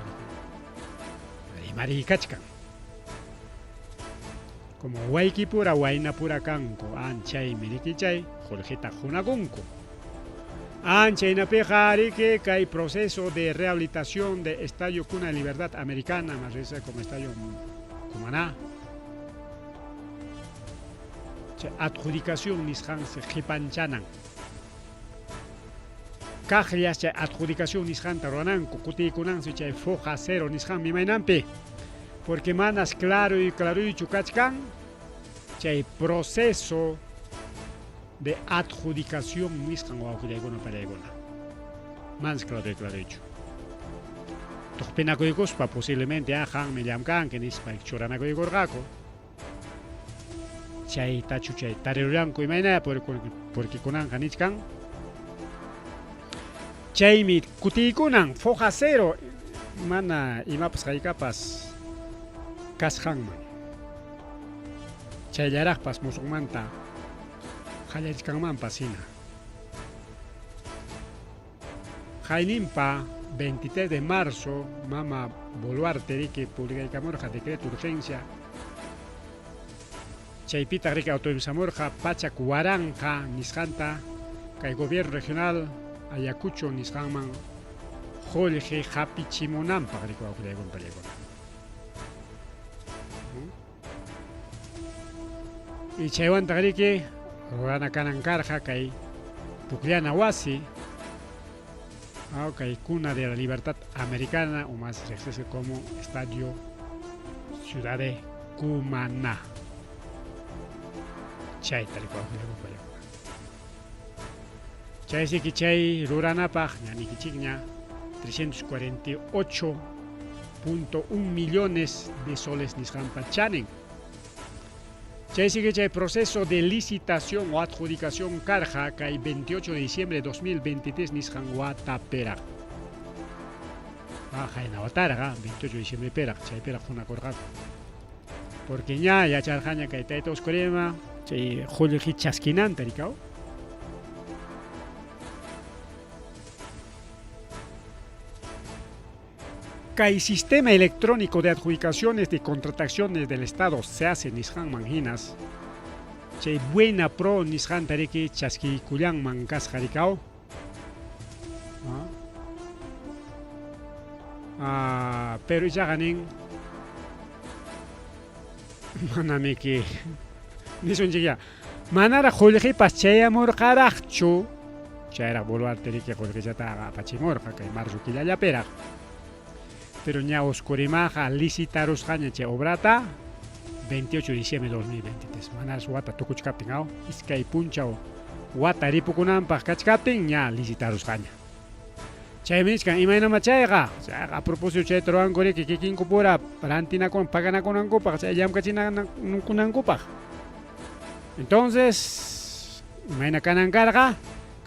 rimariykachkan. Como waykipura waynapura kanku, anchaymi riki chay qullqita qunakunku. Anchaynapiqa riki kay proceso de rehabilitación de Estadio Cuna de Libertad Americana, más risa como Estadio Cumaná. Chay adjudicación nisqansi qhipanchanan. Kaqllas chay adjudicación nisqanta ruwananku, kutiykunansi chay foja cero nisqanmi imaynanpi. Porque manas claro y claruychu kachkan chay proceso de adjudicación nisqan wawqillaykuna pallaykuna. Manas claro y claruychu. Tuqpinakuykuspa posiblemente qanmi llamkanki nispa churanakuykurqaku. Chaytachu chay tarirullanku imayna porque kunanqa nichkan. Chaymi kutiykunan foja cero mana imapas haykapas kasqanman. Chayllaraqpas musuqmanta qallarichkanmanpas hina. Jaininpa 23 de marzo mama Boluarte riki publicaykamurqa decreto urgencia. Chaypitaq riki autorizamurqa pachak waranqa nisqanta kay gobierno regional Ayacucho nisqanman qullqi hapichimunanpaq riki wawqillaykuna pallaykuna. Y chaywantaq riki rurana kanan karqa kay pukllana wasi, kay Cuna de la Libertad Americana o más riqsisqa como Estadio Ciudad de Cumaná. Chayta riki wawqillaykuna pallaykuna. Chay siki chay ruranapaq ñanikichikña 348.1 millones de soles nisqanpa chanin. Chay sigue chay proceso de licitación o adjudicación karqa kay 28 de diciembre de 2023 nisqan wataperaq. Hayna watarqa 28 de diciembre peraq, chayperaq hunakurqaku. Porque ña yacharqaña kay tayta Oscorema chay qullqi chaskinanta rikaw. Kay sistema electrónico de adjudicaciones de contrataciones del Estado se hace nisqanman hinas. Chay buena pro nisqanta riki chaskikullanman kasqa rikaw. Pero ichaqa nin manamiki nisunchikya manaraq qullqipas chayamurqaraqchu chayraq Boluarte riki qullqichataqa apachimurqa kay marzo killallapiraq. Pero ña Oscurimaqa licitarusqaña chay obrata 28 de diciembre de 2023. Manas wata tukuchkaptin aw iskay punchaw wata ripukunanpaq kachkaptin ña licitarusqaña. Chaymi nichkan imaynama chayqa, chayqa a propósito chayta ruwanku riki kikinkupura rantinakunan paganakunankupaq chay llamkachinakunankupaq. Entonces, imayna kanan karqa,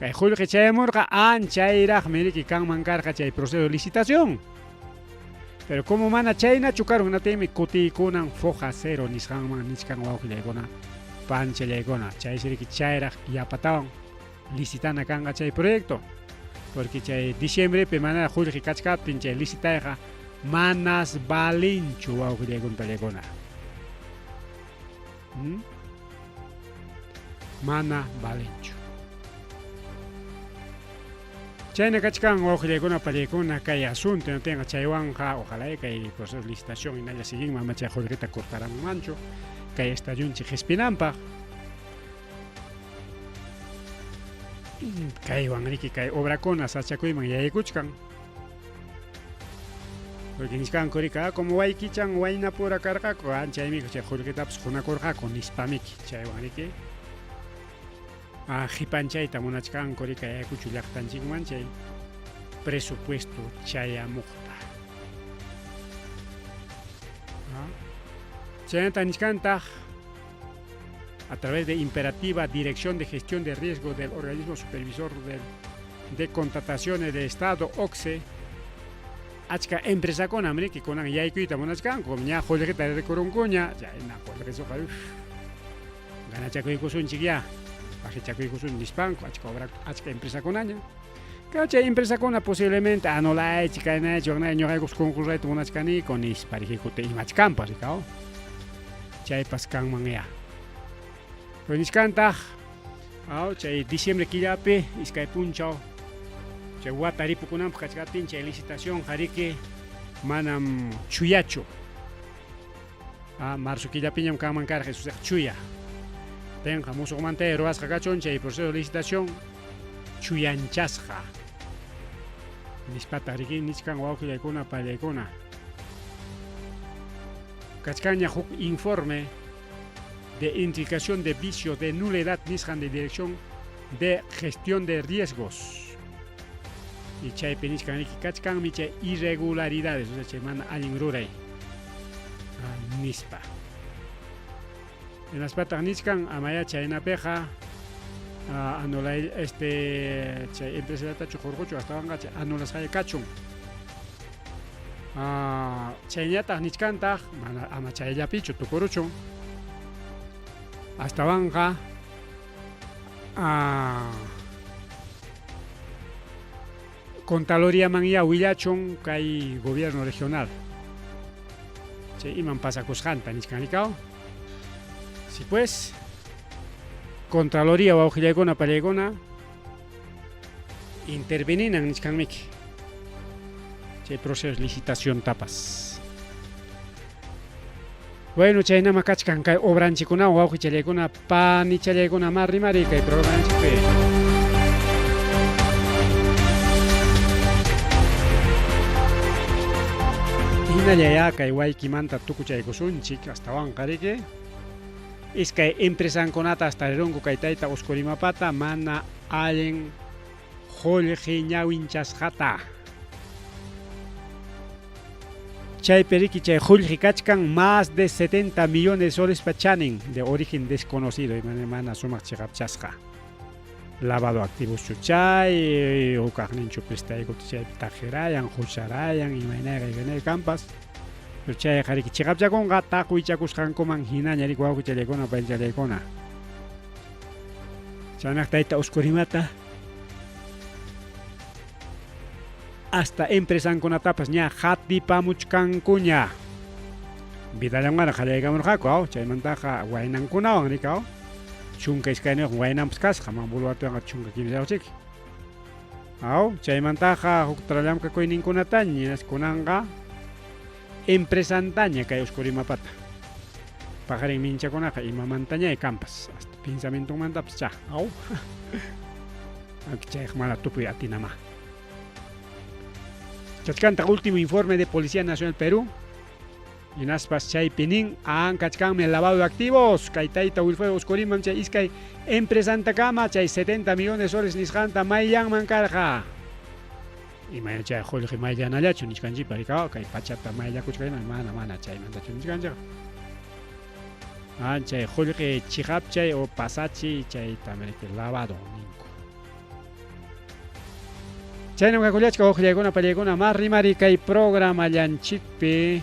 kay qullqi chayamurqa anchayraqmi riki kanman karqa chay proceso de licitación. Pero como mana chaynachu karun hinaptinmi kutiykunan foja cero nisqanman nichkan wawqillaykuna panchallaykuna chaysi riki chayraq yapatawan licitana kanqa chay proyecto. Porque chay diciembrepi manaraq qullqi kachkaptin chay licitayqa manas valinchu wawqillaykuna pallaykuna. Mana valinchu. Chayna kachkan wawqillaykuna pallaykuna kay asunto hinaptinqa chaywanqa ojalá kay proceso de licitación hinalla siguinman ama chay qullqita cortaramunmanchu kay estadionchik qispinanpaq. Kaywan riki kay obrakuna sachakuyman yaykuchkan. Porque nichkanku riki, como waykichan waynapura karqaku, anchaymi chay qullqitapas qunakurqaku nispamiki chaywan riki. Qipanchayta munachkanku riki Ayacucho llaqtanchikman chay presupuesto chayamuqta. Chaynata nichkantaq a través de imperativa Dirección de Gestión de Riesgo del Organismo Supervisor de Contrataciones del Estado, OCSE, achka empresakuna riki kunan yaykuyta munachkanku, ña qullqita rikurunkuña, chayna qullqisuqa ganachakuykusunchik ya, paqichakuykusun nispanku, achka obra, achka empresakunaña. Chay empresakuna posiblemente anulaychik, kaynaychik, waknaychik, ñuqaykupas concurrayta munachkaniku nispa rikikuta imachkanpas rikaw. Chaypas kanmanyá. Pero nichkantaq, aw, chay diciembre killapi iskay punchaw chay wata ripukunanpaq kachkaptin chay licitación qariki manam chuyachu. Ah, marzo killapiñam kanman karqa Jesusqa chuya. Tenqa musuqmanta ruwasqa kachun chay proceso de licitación chuyanchasqa. Nispataq riki nichkan wawqillaykuna pallaykuna. Kachkanña huk informe de identificación de vicio de nulidad nisqan de dirección de gestión de riesgos. Y chaypi nichkan riki kachkanmi chay irregularidades, o sea, chay mana allin ruray nispa. Hinaspataq nichkan amaya chaynapiqa anulay este chay empresallatachu hurquchu astawanqa chay anulasqalla kachun. Chayñataq nichkantaq mana ama chayllapichu tukuruchun astawanqa Contraloriamanyá willachun kay gobierno regional chay iman pasakusqanta nichkan rikaw. Si pues, Contraloría wawqillaykuna pallaykuna interveninan nichkanmiki chay proceso de licitaciontapas. Bueno, chaynama kachkan kay obranchikunawan wawqichallaykuna panichallaykuna ma rimari kay programanchikpi. Hinallayá kay waykimanta tukuchaykusunchik astawanqa riki. Iskay empresankunata tarirunku kay tayta Uskurimapata mana allin qullqi ñawinchasqata. Chaypi riki chay qullqi kachkan más de 70 millones de solespa chanin de origen desconocido mana sumaq chiqapchasqa. Lavado activoschu chay, hukaqninchu prestaykuta chaypi taqirayan, hucharayan, imaynayqa imaynayqa kanpas. Pero chayqa riki chiqapchakunqa taqwichakusqankuman hinaña riki wawqichallaykuna paychallaykuna. Chaynaq tayta Uskurimata hasta empresankunatapas ña qatipamuchkankuña. Vidallanwanraq qallaykamurqaku, aw, chaymantaqa waynankunawan riki, aw. 12 waynanpas kasqa, man Boluartewanqa 13 chiki. Aw, chaymantaqa huk trallamkakuyninkunataña, kunanqa empresantaña kay Uskurimapata. Paqarin minchakunaqa imamantañay kanpas, hasta pensamientonmantapas cha, aw. Aunque chayqa mana tupuy atinamá. Kachkantaq último informe de Policía Nacional Perú. Hinaspas chaypi nin, an kachkanmi lavado de activos, kay tayta Wilfredo Uskurimam chay iskay empresantakama chay 70 millones de soles nisqanta mayllanman karqa. Imayna chay qullqi mayllanallachu nichkanchikpa rikaw, kay pachata mayllakuchkayman mana mana chaymantachu nichkanchik. An chay qullqi chiqapchay o pasachiy chaytam riki lavado ninku. Chaynam kakullachka wawqillaykuna pallaykuna mas rimari kay programallanchikpi.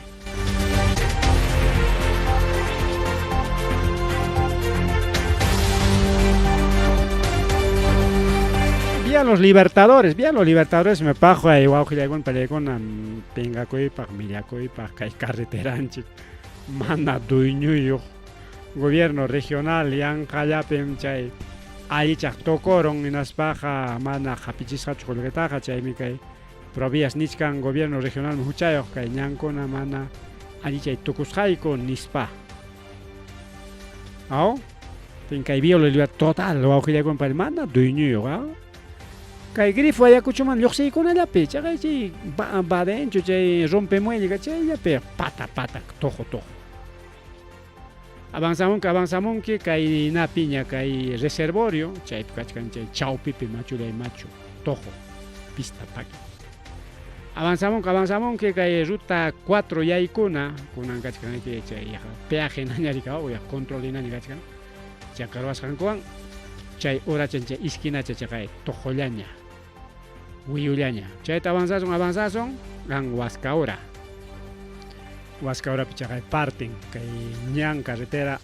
Vía los Libertadores, vía los Libertadores me pajo ay wawqillaykuna pallaykuna pinqakuypaq millakuypaq kay carreteranchik mana dueñoyuq gobierno regional yanqallapim chay allichaq tukurun hinaspaqa mana hapichisqachu qullqitaqa chaymi kay Provías nichkan gobierno regional huchayuq kay ñankuna mana allichay tukusqayku nispa. Aw, kay viola total wawqillaykuna pay mana dueñoyuq, aw. Kay grifo Ayacuchoman lluqsiykunallapi chaqay chay badencho chay rompemuelle chayllapi pata pata tuqu tuqu. Avanzamunki avanzamunki kay napiña kay reservorio chaypi kachkan chay chawpipi machullay machu tuqu pista paki. Avanzamunki avanzamunki kay ruta 4 yaykuna kunan kachkan chay peaje hinaña rikaw control hinaña kachkan. Chakaruwasqankuwan chay urachan chay esquinacha chaqay tuqullaña wiyullaña. Chayta avanzasun avanzasun gan Huascaura. Huascaurapi chaqay parten kay ñan carretera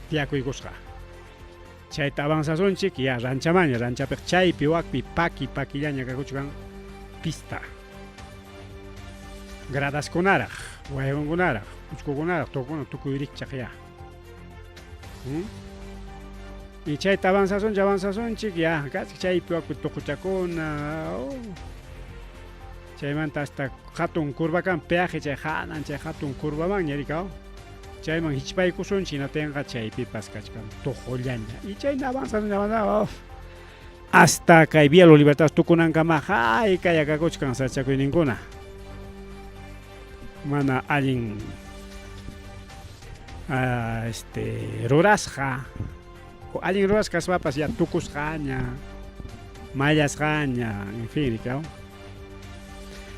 tiyakuykusqa. Chayta avanzasunchik ya ranchamaña, ranchapiq chaypi wakpi paki pakillaña kakuchkan pista. Gradaskunaraq, wayqunkunaraq, uchkukunaraq, tukuna tukuy rikchaq ya. Y chayta avanzasunchik, avanzasunchik ya, kachik chaypi wakpi tuquchakuna. Oh. Chaymanta hasta hatun curvakan peaje chay hanan chay hatun curvamanña rikaw. Chayman hichpaykusunchik hinatinqa chaypipas kachkan tuqullaña. Y chayna avanzasunchik, avanzasunchik, hasta kay Vía Los Libertadores tukunankama haykaya kakuchkan sachakuyninkuna. Mana allin este rurasqa o allin rurasqa kaspapas ya tukusqaña, mallasqaña, en fin, rikaw.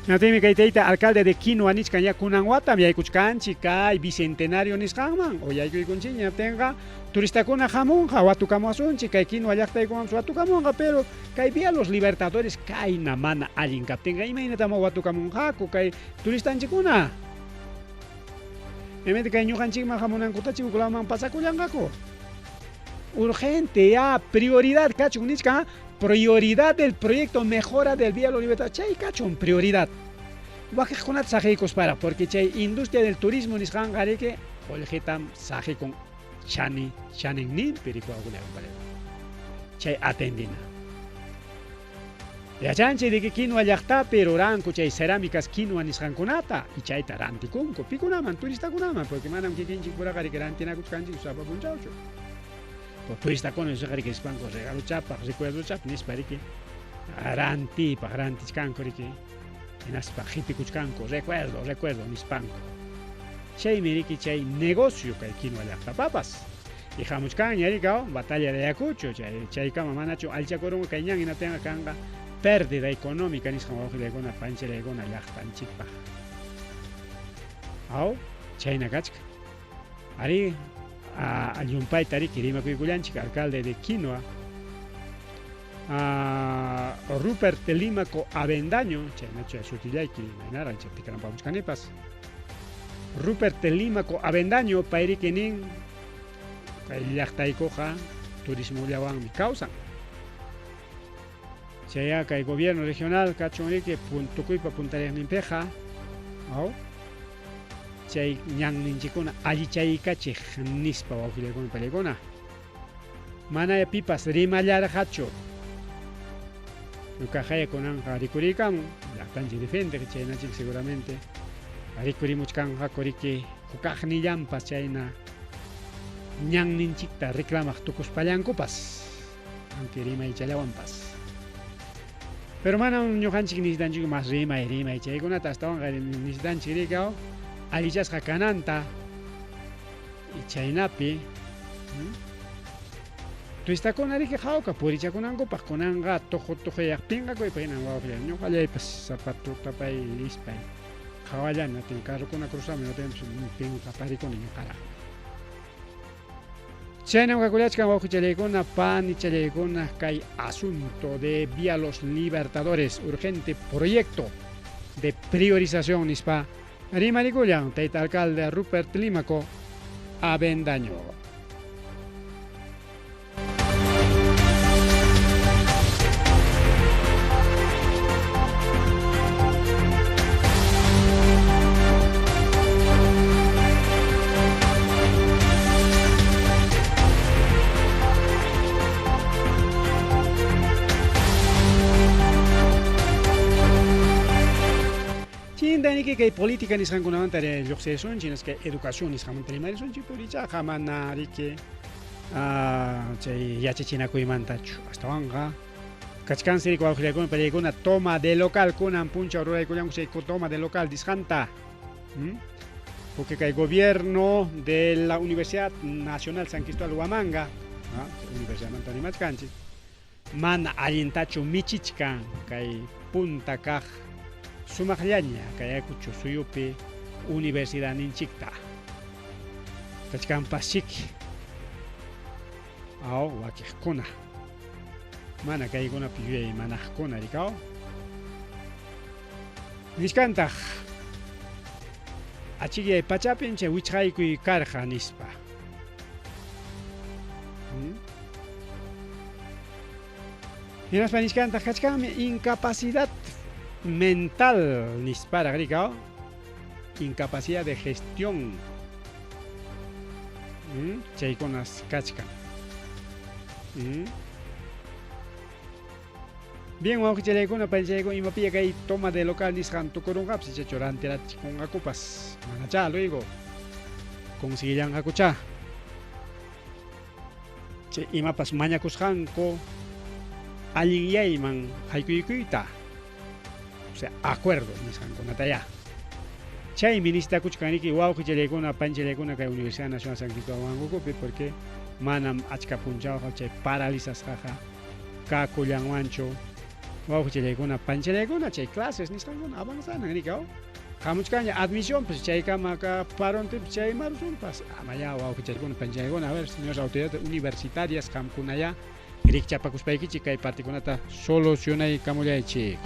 Hinaptinmi kay tayta alcalde de Quinua nichkan ya kunan watam yaykuchkanchik kay bicentenario nisqanman o yaykuykunchikña hinaptinqa turistakuna hamunqa watukamuwasunchik kay Quinua llaqtaykumanpas watukamunqa pero kay Vía Los Libertadores kayna mana allin kaptinqa imaynatam watukamunqaku kay turistanchikkuna. Imamanta kay ñuqanchikman hamunankutachi huklaman pasakullanqaku. Urgente ya prioridad kachun nichkan prioridad del proyecto mejora del Vía Los Libertadores chay kachun prioridad. Wakiqkunata saqiykuspara porque chay industria del turismo nisqanqa riki qullqitam saqikun chani chaninninpi chay atendina. Yachanchik de que Quinua llaqtapi ruranku chay cerámicas quinua nisqankunata y chayta rantikunku pikunaman turistakunaman porque manam kikinchik puraqa riki rantinakuchkanchik sapa punchawchu. Turistakuna riki nispanku regalo chapaq recuerdo chapaq nispa riki rantipaq rantichkanku riki hinaspa qhipikuchkanku recuerdo recuerdo nispanku. Chaymi riki chay negocio kay Quinua llaqtapapas. Y hamuchkanña rikaw batalla de Ayacucho chay chaykama manachu allchakurunqa kay ñan hinaptinqa kanqa pérdida económica nisqan wawqillaykuna panchilaykuna llaqtanchikpaq. Aw chayna kachka. Ari llumpayta riki rimakuykullanchik alcalde de Quinua Rupert Limaco Avendaño, chaynachu sutillayki imaynaraq chay tikrampamuchkanipas. Rupert Limaco Avendaño payriki nin kay llaqtaykuqa turismollawanmi kawsan. Chaya kay gobierno regional kachun riki tukuypa puntariqninpiqa aw chay ñanninchikkuna allichaykachiq nispa wawqillaykuna pallaykuna. Manaya pipas rimallarqachu. Ñuqaqaya kunanqa rikuriykamun llaqtanchik defendeq chaynachik seguramente rikurimuchkanqaku riki hukaqnillanpas chayna ñanninchikta reclamaq tukuspallankupas aunque rimaychallawanpas. Pero manam ñuqanchik necesitanchik mas rimay rimay chaykunata astawanqa necesitanchik rikaw allichasqa kananta y chaynapi turistakuna riki hawka purichakunankupaq kunanqa tuqu tuquyaqpinqakuypaq hinan wawqillay ñuqallaypas zapatu tapay rispay qhawallani atin carrokuna cruzamun atinpas pinqaparikuni ñuqaraq. Chaynam kakullachkan wawqichallaykuna panichallaykuna kay asunto de Vía Los Libertadores urgente proyecto de priorización nispa rimarikullan tayta alcalde Rupert Limaco Avendaño. Chintaniki kay política nisqankunamanta lluqsisunchik kay educación nisqanmanta rimarisunchik pero ichaqa mana riki chay yachachinakuymantachu astawanqa kachkansi riki wawqillaykuna pallaykuna toma de local kunan punchaw ruraykullanku chay toma de local nisqanta. Porque kay gobierno de la Universidad Nacional San Cristóbal Huamanga, universidadmanta rimachkanchik mana allintachu michichkan kay punta kaq sumaqllaña kay Ayacucho suyupi universidad ninchikta. Kachkanpasik aw wakiqkuna mana kaykunapi yuyay manaqkuna rikaw. Nichkantaq achikyay pachapin chay wichqaykuy karqa nispa. Hinaspa nichkantaq kachkanmi incapacidad mental nisparaq rikaw, incapacidad de gestión. Chaykunas kachkan. Bien, wawqichallaykuna, panichallaykuna, imapiya kay toma de local nisqan tukurunqapas, ichachu rantirachikunqakupas, manachá luego conseguillanqakuchá. Chay imapas mañakusqanku allinyayman haykuykuyta, o sea, acuerdo nisqankunatayá. Chaymi necesitakuchkanriki wawqichallaykuna, panichallaykuna kay Universidad Nacional San Cristóbal Huancucupi, porque manam achka punchawqa chay paralizasqaqa kakullanwanchu. Wawqichallaykuna, panichallaykuna, chay clases nisqankuna avanzanan rikaw. Hamuchkanña admisión, pues chaykama ka parontipas chay marusunpas. Amayá wawqichallaykuna, panichallaykuna, a ver, señores autoridades universitarias, qamkunayá rikchapakuspaykichik kay partikunata solucionaykamullaychik.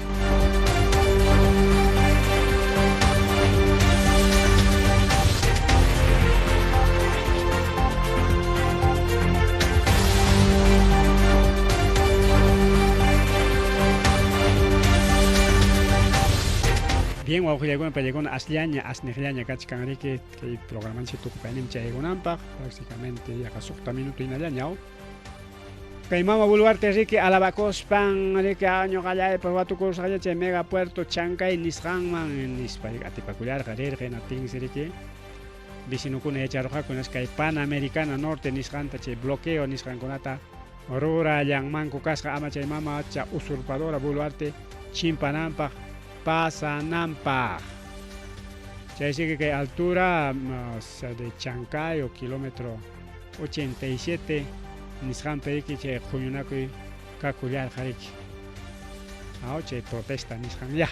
Bien, wawqillaykuna, panillaykuna, asllaña, asniqllaña kachkan riki kay programanchik tukupayninpi chayaykunanpaq, prácticamente yaqa suqta minuto hinallaña. Kay Mama Boluarte riki alabakuspan riki ñuqallaypas watukusqalla chay mega puerto Chancay nisqanman nispa atipakullarqa rirqa, hinaptinsi riki vecinokuna yacharurqaku hinaspa kay Panamericana Norte nisqanta chay bloqueo nisqankunata rurallanmanku kasqa ama chay mamacha usurpadora Boluarte chimpananpaq pasananpaq. Chay sigue kay altura de Chancayo, kilómetro 87 nisqanpi riki chay huñunakuy kakullarqa riki. Chay protesta nisqan ya.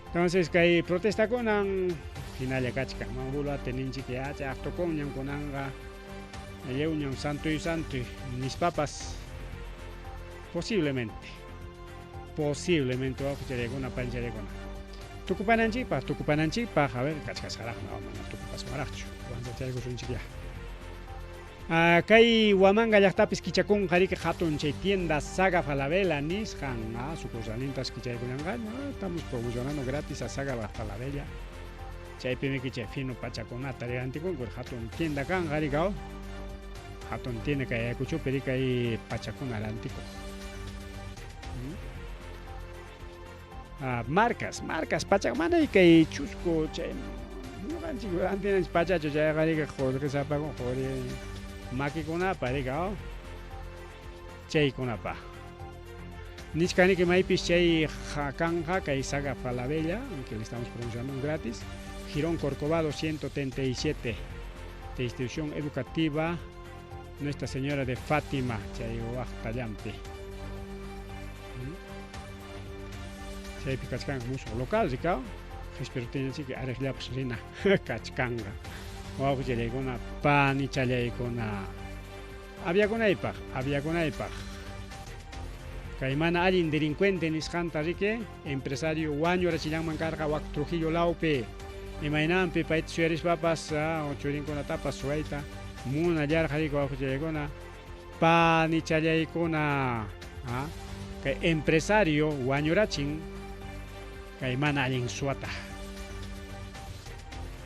Entonces kay protestakunan hinalla kachkan. Mama Boluarte ninchik ya chay aqtukunñam kunanqa lliwñam santuy santuy nispapas posiblemente. Posiblemente wawqichallaykuna, panichallaykuna. Tukupananchikpaq, tukupananchikpaq, a ver, kachkasqaraqmi, mana tukupaswanraqchu. Avanzachaykusunchik ya. Kay Huamanga llaqtapis kichakunqa riki hatun chay tienda Saga Falabella nisqan, sucursalintas kichaykullanqa, estamos promocionando gratis a Saga Falabella. Chaypimi chay fino pachakunata rantikunku, hatun tienda kanqa rikaw. Hatun tienda kay Ayacuchopi riki kay pachakuna rantikuq. Marcas, marcas, pacha, manay kay chusku chay ñuqanchik rantinanchik pachachu chayqa riki qullqisapakun quri makikunapa rikaw chaykunapa. Nichkaniki maypis chay kanja kay Saga Falabella, aunque le estamos promocionando gratis, Jirón Corcovado 137, de institución educativa Nuestra Señora de Fátima, chay waqtallampi. Chaypi kachkanqa musuq local rikaw, qhispiruptinchik ariqllapas rina kachkanqa. Wawqichallaykuna, panichallaykuna, aviakunaypaq, aviakunaypaq. Kay mana allin delincuente nisqanta riki, empresario wañurachillanman karqa wak Trujillo lawpi. Imaynanpi payta suyarispapas churinkunatapas suwayta munallarqa riki wawqichallaykuna, panichallaykuna. Kay empresario wañurachin kay mana allin suwata.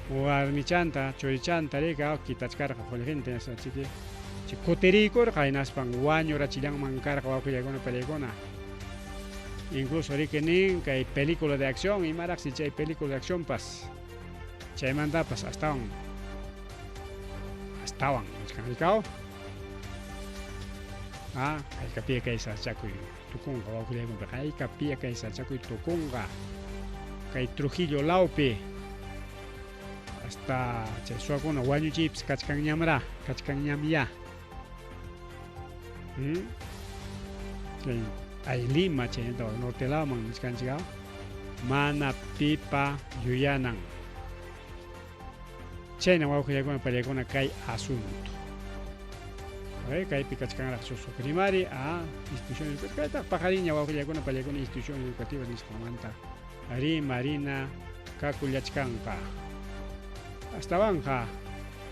Warmichanta, churichanta rika kitachkarqa qullqinta hinaspa chiki kutiriykurqa hinaspan wañurachillanman karqa wawqillaykuna panillaykuna. Incluso riki nin kay película de acción imaraqsi chay película de acción pas chaymantapas astawan astawan nichkan rikaw. Haykapiya kay sachakuy tukunqa wawqillaykuna, haykapiya kay sachakuy tukunqa kay Trujillo lawpi hasta chay suwakuna wañuchiypas kachkanñamra, kachkanñamya. Chay ay Lima chaynata norte lawman nichkanchik mana pipa yuyanan. Chayna wawqillaykuna panillaykuna kay asunto. Kaypi kachkanraq suqrimari a institución educativa. Kaytaq paqariña wawqillaykuna panillaykuna institución educativa nisqanmanta rimarina kakullachkanqa. Astawanja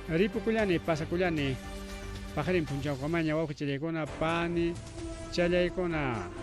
ripukullani pasakullani paqarin punchawqamaña wawqichallaykuna pani Challaykuna.